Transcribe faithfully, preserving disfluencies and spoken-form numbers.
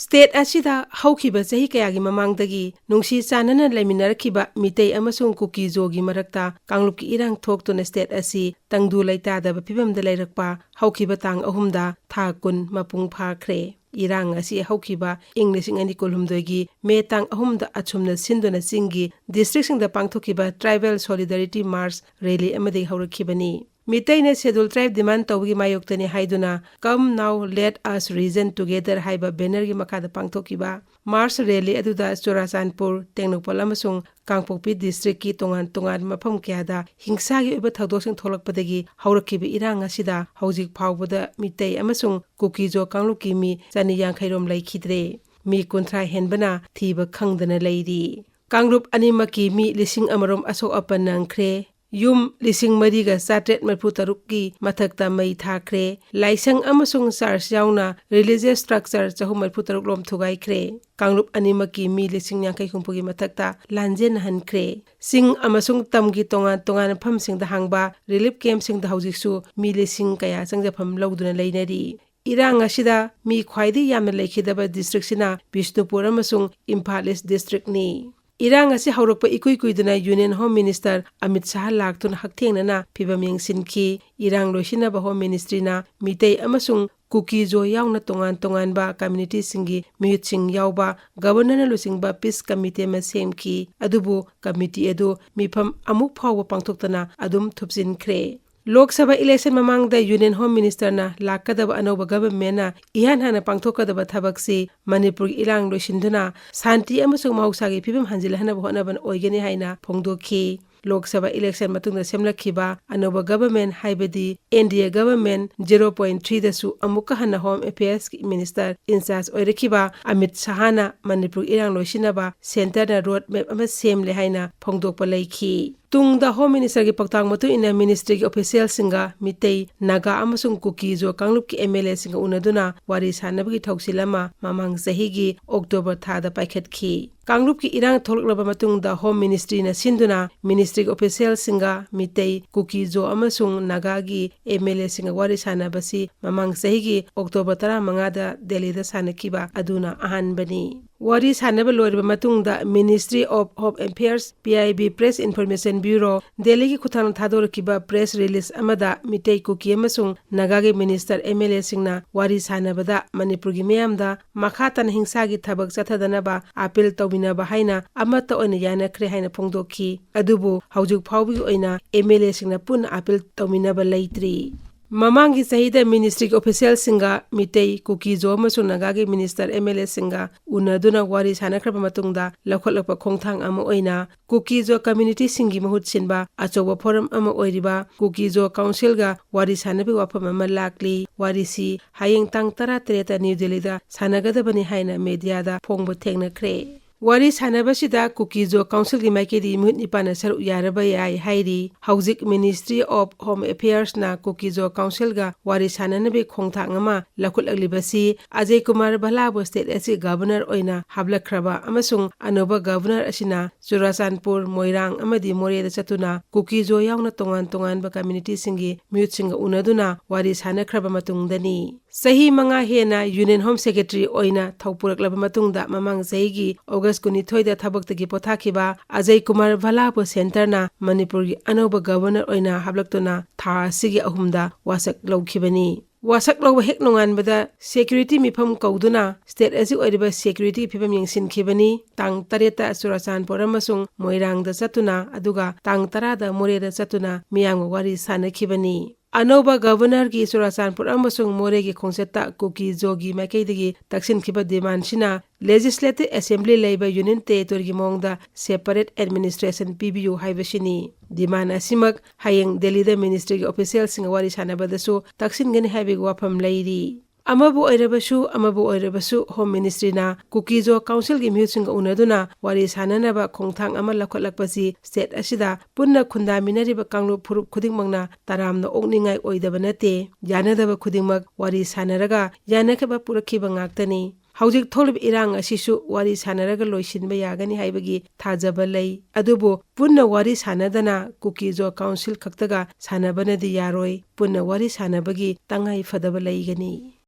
State ꯑꯁꯤꯗ ꯍꯧꯈꯤꯕ ꯆꯍꯤ ꯀꯌꯥꯒꯤ ꯃꯃꯥꯡꯗꯒꯤ ꯅꯨꯡꯁꯤ ꯆꯥꯟꯅꯅ ꯂꯩꯃꯤꯟꯅꯔꯛꯈꯤꯕ ꯃꯤꯇꯩ ꯑꯃꯁꯨꯡ ꯀꯨꯀꯤꯖꯣꯒꯤ ꯃꯔꯛꯇ ꯀꯥꯡꯂꯨꯞꯀꯤ ꯏꯔꯥꯡ ꯊꯣꯛꯇꯨꯅ state ꯑꯁꯤ ꯇꯪꯗꯨ ꯂꯩꯇꯥꯗꯕ ꯐꯤꯕꯝꯗ ꯂꯩꯔꯛꯄ ꯍꯧꯈꯤꯕ ꯇꯥꯡ ꯑꯍꯨꯝꯗ ꯊꯥ ꯀꯨꯟ ꯃꯄꯨꯡ ꯐꯥꯈ꯭ꯔꯦ꯫ ꯏꯔꯥꯡ ꯑꯁꯤ ꯍꯧꯈꯤꯕ ꯏꯪ ꯂꯤꯁꯤꯡ ꯑꯅꯤ ꯀꯨꯟꯍꯨꯝꯗꯣꯏꯒꯤ ꯃꯦ ꯇꯥꯡ ꯑꯍꯨꯝꯗ ꯑꯁꯨꯝꯅ ꯁꯤꯟꯗꯨꯅ ꯆꯤꯡꯒꯤ districtꯁꯤꯡꯗ ꯄꯥꯡꯊꯣꯛꯈꯤꯕ Tribal Solidarity March rally ꯑꯃꯗꯒꯤ ꯍꯧꯔꯛꯈꯤꯕꯅꯤ꯫ ꯃꯤꯇꯩꯅ Scheduled Tribe demand ꯇꯧꯕꯒꯤ ꯃꯥꯌꯣꯛꯇꯅꯤ ꯍꯥꯏꯗꯨꯅ Come Now Let Us Reason Together ꯍꯥꯏꯕ bannerꯒꯤ ꯃꯈꯥꯗ ꯄꯥꯡꯊꯣꯛꯈꯤꯕ March rally ꯑꯗꯨꯗ ꯆꯨꯔꯥꯆꯥꯟꯄꯨꯔ, ꯇꯦꯡꯅꯧꯄꯜ ꯑꯃꯁꯨꯡ ꯀꯥꯡꯄꯣꯛꯄꯤ districtꯀꯤ ꯇꯣꯉꯥꯟ ꯇꯣꯉꯥꯟꯕ ꯃꯐꯝ ꯀꯌꯥꯗ ꯍꯤꯡꯁꯥꯒꯤ ꯑꯣꯏꯕ ꯊꯧꯗꯣꯛꯁꯤꯡ ꯊꯣꯛꯂꯛꯄꯗꯒꯤ ꯍꯧꯔꯛꯈꯤꯕ ꯏꯔꯥꯡ ꯑꯁꯤꯗ ꯍꯧꯖꯤꯛ ꯐꯥꯎꯕꯗ ꯃꯤꯇꯩ ꯑꯃꯁꯨꯡ ꯀꯨꯀꯤꯖꯣ ꯀꯥꯡꯂꯨꯞꯀꯤ ꯃꯤ ꯆꯅꯤ ꯌꯥꯡꯈꯩ ꯔꯣꯝ ꯂꯩꯈꯤꯗ꯭ꯔꯦ꯫ ꯃꯤ ꯀꯨꯟꯊ꯭ꯔꯥ ꯍꯦꯟꯕꯅ ꯊꯤꯕ ꯈꯪꯗꯅ ꯂꯩꯔꯤ꯫ ꯀꯥꯡꯂꯨꯞ ꯑꯅꯤꯃꯛꯀꯤ ꯃꯤ ꯂꯤꯁꯤꯡ ꯑꯃ ꯔꯣꯝ ꯑꯁꯣꯛ ꯑꯄꯟ ꯅꯪꯈ꯭ꯔꯦ꯫ ꯌꯨꯝ ꯂꯤꯁꯤꯡ ꯃꯔꯤꯒ ꯆꯥꯇ꯭ꯔꯦꯠ ꯃꯔꯤꯐꯨ ꯇꯔꯨꯛꯀꯤ ꯃꯊꯛꯇ ꯃꯩ ꯊꯥꯈ꯭ꯔꯦ꯫ ꯂꯥꯏꯁꯪ ꯑꯃꯁꯨꯡ church ꯌꯥꯎꯅ religious structure ꯆꯍꯨꯝ ꯃꯔꯤꯐꯨ ꯇꯔꯨꯛ ꯂꯣꯝ ꯊꯨꯒꯥꯏꯈ꯭ꯔꯦ꯫ ꯀꯥꯡꯂꯨꯞ ꯑꯅꯤꯃꯛꯀꯤ ꯃꯤ ꯂꯤꯁꯤꯡ ꯌꯥꯡꯈꯩ ꯍꯨꯝꯐꯨꯒꯤ ꯃꯊꯛꯇ ꯂꯥꯟꯖꯦꯟꯅꯍꯟꯈ꯭ꯔꯦ꯫ ꯆꯤꯡ ꯑꯃꯁꯨꯡ ꯇꯝꯒꯤ ꯇꯣꯉꯥꯟ ꯇꯣꯉꯥꯟꯕ ꯃꯐꯝꯁꯤꯡꯗ ꯍꯥꯡꯕ relief campꯁꯤꯡꯗ ꯍꯧꯖꯤꯛꯁꯨ ꯃꯤ ꯂꯤꯁꯤꯡ ꯀꯌꯥ ꯆꯪꯖꯐꯝ ꯂꯧꯗꯨꯅ ꯂꯩꯅꯔꯤ꯫ ꯏꯔꯥꯡ ꯑꯁꯤꯗ ꯃꯤ ꯈ꯭ꯋꯥꯏꯗꯒꯤ ꯌꯥꯝꯅ ꯂꯩꯈꯤꯗꯕ districtꯁꯤꯅ ꯕꯤꯁꯅꯨꯄꯨꯔ ꯑꯃꯁꯨꯡ ꯏꯝꯐꯥꯜ East districtꯅꯤ꯫ ꯏꯔꯥꯡ ꯑꯁꯤ ꯍꯧꯔꯛꯄ ꯏꯀꯨꯏ ꯀꯨꯏꯗꯅ Union Home Minister Amit Shah ꯂꯥꯛꯇꯨꯅ ꯍꯛꯊꯦꯡꯅꯅ ꯐꯤꯕꯝ ꯌꯦꯡꯁꯤꯟꯈꯤ꯫ ꯏꯔꯥꯡ ꯂꯣꯏꯁꯤꯟꯅꯕ Home Ministryꯅ ꯃꯤꯇꯩ ꯑꯃꯁꯨꯡ ꯀꯨꯀꯤꯖꯣ ꯌꯥꯎꯅ ꯇꯣꯉꯥꯟ ꯇꯣꯉꯥꯟꯕ communityꯁꯤꯡꯒꯤ ꯃꯤꯍꯨꯠꯁꯤꯡ ꯌꯥꯎꯕ Governorꯅ ꯂꯨꯆꯤꯡꯕ peace committee ꯑꯃ ꯁꯦꯝꯈꯤ꯫ ꯑꯗꯨꯕꯨ committee ꯑꯗꯨ ꯃꯤꯐꯝ ꯑꯃꯨꯛ ꯐꯥꯎꯕ ꯄꯥꯡꯊꯣꯛꯇꯅ ꯑꯗꯨꯝ ꯊꯨꯞꯆꯤꯟꯈ꯭ꯔꯦ꯫ ꯂꯣꯛ ꯁꯚꯥ election ꯃꯃꯥꯡꯗ Union Home Ministerꯅ ꯂꯥꯛꯀꯗꯕ ꯑꯅꯧꯕ governmentꯅ ꯏꯍꯥꯟ ꯍꯥꯟꯅ ꯄꯥꯡꯊꯣꯛꯀꯗꯕ ꯊꯕꯛꯁꯤ ꯃꯅꯤꯄꯨꯔꯒꯤ ꯏꯔꯥꯡ ꯂꯣꯏꯁꯤꯟꯗꯨꯅ ꯁꯥꯟꯇꯤ ꯑꯃꯁꯨꯡ ꯃꯍꯧꯁꯥꯒꯤ ꯐꯤꯕꯝ ꯍꯟꯖꯤꯜꯍꯟꯅꯕ ꯍꯣꯠꯅꯕꯅ ꯑꯣꯏꯒꯅꯤ ꯍꯥꯏꯅ ꯐꯣꯡꯗꯣꯛꯈꯤ꯫ ꯂꯣꯛ ꯁꯚꯥ election ꯃꯇꯨꯡꯗ ꯁꯦꯝꯂꯛꯈꯤꯕ ꯑꯅꯧꯕ government ꯍꯥꯏꯕꯗꯤ NDA government zero point threeꯗꯁꯨ ꯑꯃꯨꯛꯀ ꯍꯟꯅ Home Affairsꯀꯤ minister in charge ꯑꯣꯏꯔꯛꯈꯤꯕ Amit ꯁꯥꯍꯅ Manipur ꯏꯔꯥꯡ ꯂꯣꯏꯁꯤꯟꯅꯕ centreꯅ road map ꯑꯃ ꯁꯦꯝꯂꯦ ꯍꯥꯏꯅ ꯐꯣꯡꯗꯣꯛꯄ ꯂꯩꯈꯤ꯫ ꯇꯨꯡꯗ Home Ministerꯒꯤ ꯄꯥꯎꯇꯥꯛ ꯃꯇꯨꯡ ꯏꯟꯅ ministryꯒꯤ officialꯁꯤꯡꯒ ꯃꯤꯇꯩ, ꯅꯥꯒꯥ ꯑꯃꯁꯨꯡ ꯀꯨꯀꯤ-ꯖꯣ ꯀꯥꯡꯂꯨꯞꯀꯤ MLAꯁꯤꯡꯒ ꯎꯅꯗꯨꯅ ꯋꯥꯔꯤ ꯁꯥꯟꯅꯕꯒꯤ ꯊꯧꯁꯤꯜ ꯑꯃ ꯃꯃꯥꯡ ꯆꯍꯤꯒꯤ October ꯊꯥꯗ ꯄꯥꯏꯈꯠꯈꯤ꯫ ꯀꯥꯡꯂꯨꯞꯀꯤ ꯏꯔꯥꯡ ꯊꯣꯛꯂꯛꯂꯕ ꯃꯇꯨꯡꯗ Home Ministryꯅ ꯁꯤꯟꯗꯨꯅ ministryꯒꯤ officialꯁꯤꯡꯒ ꯃꯤꯇꯩ, ꯀꯨꯀꯤ-ꯖꯣ ꯑꯃꯁꯨꯡ ꯅꯥꯒꯥꯒꯤ MLAꯁꯤꯡꯒ ꯋꯥꯔꯤ ꯁꯥꯟꯅꯕꯁꯤ ꯃꯃꯥꯡ ꯆꯍꯤꯒꯤ October ꯇꯔꯥꯃꯉꯥꯗ ꯗꯦꯜꯂꯤꯗ ꯁꯥꯟꯅꯈꯤꯕ ꯑꯗꯨꯅ ꯑꯍꯥꯟꯕꯅꯤ꯫ ꯋꯥꯔꯤ ꯁꯥꯟꯅꯕ ꯂꯣꯏꯔꯕ ꯃꯇꯨꯡꯗ Ministry of Home Affairs, PIB, Press Information Bureau, ꯗꯦꯜꯂꯤꯒꯤ ꯈꯨꯠꯊꯥꯡꯗ ꯊꯥꯗꯣꯔꯛꯈꯤꯕ press release ꯑꯃꯗ ꯃꯤꯇꯩ, ꯀꯨꯀꯤ ꯑꯃꯁꯨꯡ ꯅꯥꯒꯥꯒꯤ minister, MLAꯁꯤꯡꯅ ꯋꯥꯔꯤ ꯁꯥꯟꯅꯕꯗ ꯃꯅꯤꯄꯨꯔꯒꯤ ꯃꯤꯌꯥꯝꯗ ꯃꯈꯥ ꯇꯥꯅ ꯍꯤꯡꯁꯥꯒꯤ ꯊꯕꯛ ꯆꯠꯊꯗꯅꯕ appeal ꯇꯧꯃꯤꯟꯅꯕ ꯍꯥꯏꯅ ꯑꯃꯠꯇ ꯑꯣꯏꯅ ꯌꯥꯅꯈ꯭ꯔꯦ ꯍꯥꯏꯅ ꯐꯣꯡꯗꯣꯛꯈꯤ꯫ ꯑꯗꯨꯕꯨ ꯍꯧꯖꯤꯛ ꯐꯥꯎꯕꯒꯤ ꯑꯣꯏꯅ MLAꯁꯤꯡꯅ ꯄꯨꯟꯅ appeal ꯇꯧꯃꯤꯟꯅꯕ ꯂꯩꯇ꯭ꯔꯤ꯫ ꯃꯃꯥꯡꯒꯤ ꯆꯍꯤꯗ ministryꯒꯤ officialꯁꯤꯡꯒ ꯃꯤꯇꯩ, ꯀꯨꯀꯤ-ꯖꯣ ꯑꯃꯁꯨꯡ ꯅꯥꯒꯥꯒꯤ minister, MLAꯁꯤꯡꯒ ꯎꯅꯗꯨꯅ ꯋꯥꯔꯤ ꯁꯥꯟꯅꯈ꯭ꯔꯕ ꯃꯇꯨꯡꯗ ꯂꯧꯈꯠꯂꯛꯄ ꯈꯣꯡꯊꯥꯡ ꯑꯃ ꯑꯣꯏꯅ ꯀꯨꯀꯤ-ꯖꯣ communityꯁꯤꯡꯒꯤ ꯃꯍꯨꯠ ꯁꯤꯟꯕ ꯑꯆꯧꯕ forum ꯑꯃ ꯑꯣꯏꯔꯤꯕ ꯀꯨꯀꯤ-ꯖꯣ councilꯒ ꯋꯥꯔꯤ ꯁꯥꯟꯅꯕꯒꯤ ꯋꯥꯐꯝ ꯑꯃ ꯂꯥꯛꯂꯤ꯫ ꯋꯥꯔꯤꯁꯤ ꯍꯌꯦꯡ ꯇꯥꯡ ꯇꯔꯥꯇꯔꯦꯠꯇ ꯅ꯭ꯌꯨ ꯗꯦꯜꯂꯤꯗ ꯁꯥꯟꯅꯒꯗꯕꯅꯤ ꯍꯥꯏꯅ mediaꯗ ꯐꯣꯡꯕ ꯊꯦꯡꯅꯈ꯭ꯔꯦ꯫ ꯋꯥꯔꯤ ꯁꯥꯟꯅꯕꯁꯤꯗ ꯀꯨꯀꯤ-ꯖꯣ councilꯒꯤ ꯃꯥꯏꯀꯩꯗꯒꯤ ꯃꯤꯍꯨꯠ ꯅꯤꯄꯥꯟꯅ ꯁꯔꯨꯛ ꯌꯥꯔꯕ ꯌꯥꯏ ꯍꯥꯏꯔꯤ꯫ ꯍꯧꯖꯤꯛ Ministry of Home Affairsꯅ ꯀꯨꯀꯤ-ꯖꯣ councilꯒ ꯋꯥꯔꯤ ꯁꯥꯟꯅꯅꯕꯒꯤ ꯈꯣꯡꯊꯥꯡ ꯑꯃ ꯂꯧꯈꯠꯂꯛꯂꯤꯕꯁꯤ ꯑꯖꯌ ꯀꯨꯃꯥꯔ ꯚꯜꯂꯥꯕꯨ state ꯑꯁꯤꯒꯤ governor ꯑꯣꯏꯅ ꯍꯥꯞꯂꯛꯈ꯭ꯔꯕ ꯑꯃꯁꯨꯡ ꯑꯅꯧꯕ governor ꯑꯁꯤꯅ ꯆꯨꯔꯥꯆꯥꯟꯄꯨꯔ, ꯃꯣꯏꯔꯥꯡ ꯑꯃꯗꯤ ꯃꯣꯔꯦꯗ ꯆꯠꯇꯨꯅ ꯀꯨꯀꯤ-ꯖꯣ ꯌꯥꯎꯅ ꯇꯣꯉꯥꯟ ꯇꯣꯉꯥꯟꯕ communityꯁꯤꯡꯒꯤ ꯃꯤꯍꯨꯠꯁꯤꯡꯒ ꯎꯅꯗꯨꯅ ꯋꯥꯔꯤ ꯁꯥꯟꯅꯈ꯭ꯔꯕ ꯃꯇꯨꯡꯗꯅꯤ꯫ ꯆꯍꯤ ꯃꯉꯥ ꯍꯦꯟꯅ Union Home Secretary ꯑꯣꯏꯅ ꯊꯧ ꯄꯨꯔꯛꯂꯕ ꯃꯇꯨꯡꯗ ꯃꯃꯥꯡ ꯆꯍꯤꯒꯤ August ꯀꯨꯟꯅꯤꯊꯣꯏꯗ ꯊꯕꯛꯇꯒꯤ ꯄꯣꯊꯥꯈꯤꯕ ꯑꯖꯌ ꯀꯨꯃꯥꯔ ꯚꯜꯂꯥꯕꯨ centreꯅ ꯃꯅꯤꯄꯨꯔꯒꯤ ꯑꯅꯧꯕ governor ꯑꯣꯏꯅ ꯍꯥꯞꯂꯛꯇꯨꯅ ꯊꯥ ꯑꯁꯤꯒꯤ ꯑꯍꯨꯝꯗ ꯋꯥꯁꯛ ꯂꯧꯈꯤꯕꯅꯤ꯫ ꯋꯥꯁꯛ ꯂꯧꯕ ꯍꯦꯛ ꯅꯣꯡꯉꯥꯟꯕꯗ security ꯃꯤꯐꯝ ꯀꯧꯗꯨꯅ state ꯑꯁꯤ ꯑꯣꯏꯔꯤꯕ securityꯒꯤ ꯐꯤꯕꯝ ꯌꯦꯡꯁꯤꯟꯈꯤꯕꯅꯤ꯫ ꯇꯥꯡ ꯇꯔꯦꯠꯇ ꯆꯨꯔꯥꯆꯥꯟꯄꯨꯔ ꯑꯃꯁꯨꯡ ꯃꯣꯏꯔꯥꯡꯗ ꯆꯠꯇꯨꯅ, ꯑꯗꯨꯒ ꯇꯥꯡ ꯇꯔꯥꯗ ꯃꯣꯔꯦꯗ ꯆꯠꯇꯨꯅ ꯃꯤꯌꯥꯝꯒ ꯋꯥꯔꯤ ꯁꯥꯟꯅꯈꯤꯕꯅꯤ꯫ ꯑꯅꯧꯕ governorꯒꯤ ꯆꯨꯔꯥꯆꯥꯟꯄꯨꯔ ꯑꯃꯁꯨꯡ ꯃꯣꯔꯦꯒꯤ ꯈꯣꯡꯆꯠꯇ ꯀꯨꯀꯤ-ꯖꯣꯒꯤ ꯃꯥꯏꯀꯩꯗꯒꯤ ꯇꯛꯁꯤꯟꯈꯤꯕ demandꯁꯤꯅ Legislative Assembly ꯂꯩꯕ Union Territoryꯒꯤ ꯃꯑꯣꯡꯗ separate administration ꯄꯤꯕꯤꯌꯨ ꯍꯥꯏꯕꯁꯤꯅꯤ꯫ Demand ꯑꯁꯤꯃꯛ ꯍꯌꯦꯡ ꯗꯦꯜꯂꯤꯗ ministryꯒꯤ officialꯁꯤꯡꯒ ꯋꯥꯔꯤ ꯁꯥꯟꯅꯕꯗꯁꯨ ꯇꯛꯁꯤꯟꯒꯅꯤ ꯍꯥꯏꯕꯒꯤ ꯋꯥꯐꯝ ꯂꯩꯔꯤ꯫ ꯑꯃꯕꯨ ꯑꯣꯏꯔꯕꯁꯨ, ꯑꯃꯕꯨ ꯑꯣꯏꯔꯕꯁꯨ, ꯍꯣꯝ ꯃꯤꯅꯤꯁꯇ꯭ꯔꯤꯅ ꯀꯨꯀꯤ-ꯖꯣ ꯀꯥꯎꯟꯁꯤꯜꯒꯤ ꯃꯤꯍꯨꯠꯁꯤꯡꯒ ꯎꯅꯗꯨꯅ ꯋꯥꯔꯤ ꯁꯥꯅꯅꯕ ꯈꯣꯡꯊꯥꯡ ꯑꯃ ꯂꯧꯈꯠꯂꯛꯄꯁꯤ ꯁ꯭ꯇꯦꯠ ꯑꯁꯤꯗ ꯄꯨꯟꯅ ꯈꯨꯟꯗꯥꯃꯤꯟꯅꯔꯤꯕ ꯀꯥꯡꯂꯨꯞ ꯐꯨꯔꯨꯞ ꯈꯨꯗꯤꯡꯃꯛꯅ ꯇꯔꯥꯝꯅ ꯑꯣꯛꯅꯤꯡꯉꯥꯏ ꯑꯣꯏꯗꯕ ꯅꯠꯇꯦ꯫ ꯌꯥꯅꯗꯕ ꯈꯨꯗꯤꯡꯃꯛ ꯋꯥꯔꯤ ꯁꯥꯅꯔꯒ ꯌꯥꯅꯈꯤꯕ ꯄꯨꯔꯛꯈꯤꯕ ꯉꯥꯛꯇꯅꯤ꯫ ꯍꯧꯖꯤꯛ ꯊꯣꯛꯂꯤꯕ ꯏꯔꯥꯡ ꯑꯁꯤꯁꯨ ꯋꯥꯔꯤ ꯁꯥꯅꯔꯒ ꯂꯣꯏꯁꯤꯟꯕ ꯌꯥꯒꯅꯤ ꯍꯥꯏꯕꯒꯤ ꯊꯥꯖꯕ ꯂꯩ꯫ ꯑꯗꯨꯕꯨ ꯄꯨꯟꯅ ꯋꯥꯔꯤ ꯁꯥꯅꯗꯅ ꯀꯨꯀꯤ-ꯖꯣ ꯀꯥꯎꯟꯁꯤꯜ ꯈꯛꯇꯒ ꯁꯥꯅꯕꯅꯗꯤ ꯌꯥꯔꯣꯏ꯫ ꯄꯨꯟꯅ ꯋꯥꯔꯤ ꯁꯥꯅꯕꯒꯤ ꯇꯉꯥꯏ ꯐꯗꯕ ꯂꯩꯒꯅꯤ꯫